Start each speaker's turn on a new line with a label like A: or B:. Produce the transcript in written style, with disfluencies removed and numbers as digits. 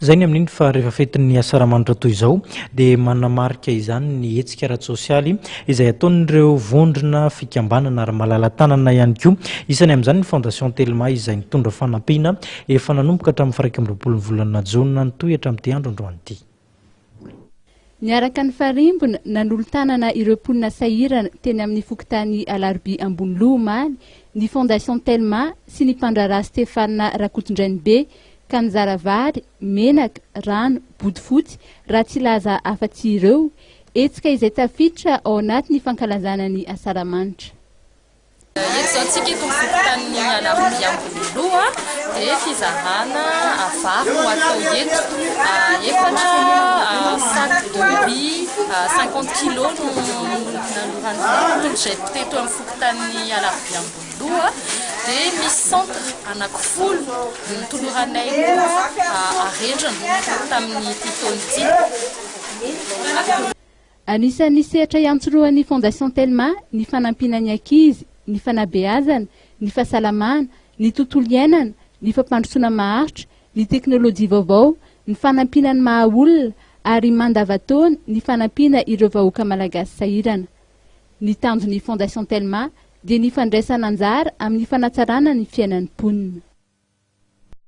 A: Izay ny amin'iny fa rehefa fetin'ny Asaramanitra toy izao dia manamarika izany ny hetsika ara-tsosialy izay ataon'ireo vondrona fikambanana ary malala-tanana ihany koa. Isany amin'izany ny Fondation Telma izay nitondra fanampiana efa nanomboka hatramin'ny faha 21 ny volana jona nitohy hatramin'ity andro androany ity.
B: Niaraka nifarimbona nanolo-tanana ireo mponina sahirana teny amin'ny fokontany Alarobia Amboniloha omaly ny Fondation Telma sy ny mpandraharaha Stéphane Rakotondrainibe ka nizara vary, menaka, rano, bodofotsy raha tsy hilaza afa-tsy ireo, hetsika izay tafiditra ao anatin'ny fankalazana ny Asaramanitra.
C: Eto izao tsika eto amin'ny fokontanin'i Alarobia Amboniloha dia fizarana vary no atao eto. Efatra sac de riz 50 kilos no nanoloran'ny teto amin'ny fokontanin'i Alarobia Amboniloha. Dia misy centre anankifolo notoloranay koa arendrina tamin'ity taona ity.
B: Anisan'ny sehatra iantsorohan'ny Fondation Telma ny fanampiana ny ankizy, ny fanabeazana, ny fahasalamana, ny tontolo iainana, ny fampandrosoana maharitra, ny teknolojia vaovao, ny fanampiana ny maha olona ary mandavantaona ny fanampiana ireo vahoaka malagasy sahirana. Ny tanjon'ny Fondation Telma dia ny fandraisana anjara amin'ny fanatsarana ny fiainan'ny mponina.